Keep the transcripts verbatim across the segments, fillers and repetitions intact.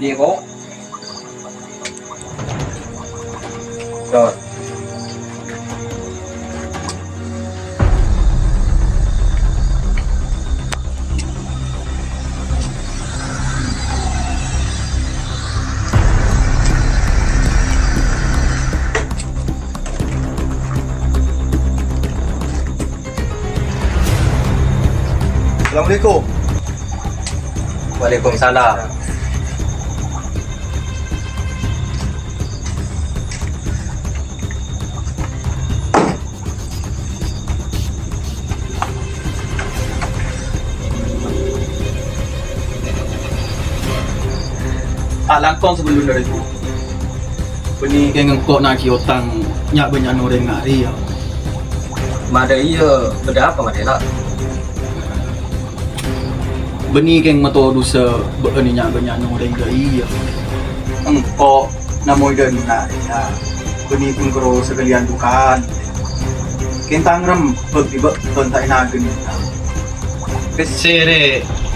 Iya, Ko'. Yor. Assalamualaikum. Waalaikumsalam. Ta' langkong sabellunna, Rèbu. Bânnè kèng engko' naghi otang nya'-bânnya'na orèng arèya. Madâ iyâ, bâdâ apa, Madela? Bânnè kèng mator dhusa bâ'na nya'-bânnya'na orèng dâ' iyâ. Engko' namoy dâ' enna' rèya. Bânnè pon karo sakalèyan dukan. Kèng tang rembhâk bi' bâ'na ta' ènagâna. Pèssè rè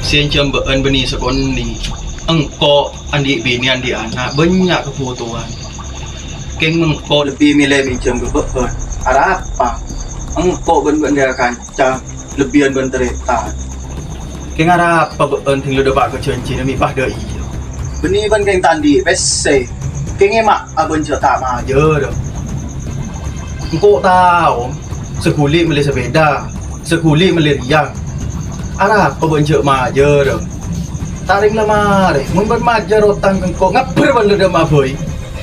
sè ènjhâm bâ'na bânnè sakonè'. Engko' andi' binè, andi' ana', bânnya' kabhutowan. Kèng mengko' lebbi mèlè minjhâm ka bâ'na. Arapa? Engko' bân bâ'na kanca lebbiyân bân tarètan. Kèng arapa bâ'na dhing la dâpa' ka jhânjhina mè' padâ iyâ? Bânnè bân kèng ta' andi' pèssè. Kèng èma'a bân jhâ' ta' majâr. Engko' tao, saghuli mellè sapèda, saghuli mellè rèya. Arapa bân jhâ' majâr? Ta' rèng la marè, mon bân majâr otang ka engko', ngabbher bân la dâ' emma bhâi.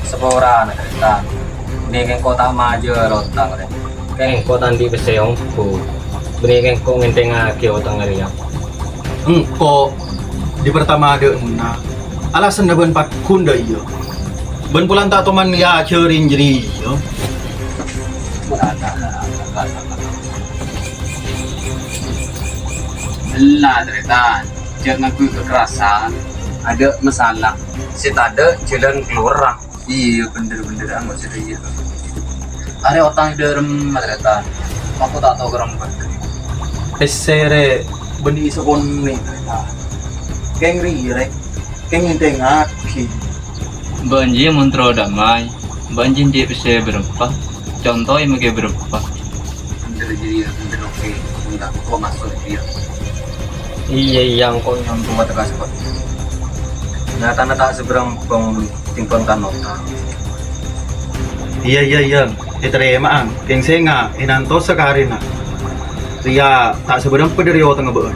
Saporana, Tarètan. Nèng engko' ta' majâr otang, rè. Engko' ta' andi' pèssè ongghu. Bânnè engko' ngènthèngngaghi otang rèya. Engko' di partama dâ' enna'. Alasanna bân pagghun dâ' iyâ. Bân polana ta' toman èajhâri jârèya. Ella, Tarètan. Jhâ' ngangghuy kakarasan. Adâ' masalah. Sè tadâ' jhâlân kalowara. Iyâ, bhender-bhenderrân maksodda iyâ. Arè otang dâremma, Tarètan. Mako ta' tao kèrèm bhender. Pèssè rè, bânnè sakonè', Tarètan. Kèng rèya, rè. Kèng ngènthèngngaghi. Bâ'na jiyâ mon terro dâmai, bâ'na jiyâ andi' pèssè bârâmpa. Conto èmèghâ bârâmpa. Bhender jârèya, bhender oke. Bhender kok masuk dia. Iyâ, iyâ, engko' nyonto. Coma tegas, Pak. Nyatana ta' sabârâng bâng tingkon kan nota. Iyâ, iyâ, iyâ. Ètarèma'a. Kèng sènga' ènantosa ka arèna. Rèya ta' sabârâng padâ rèya otangnga bâ'na.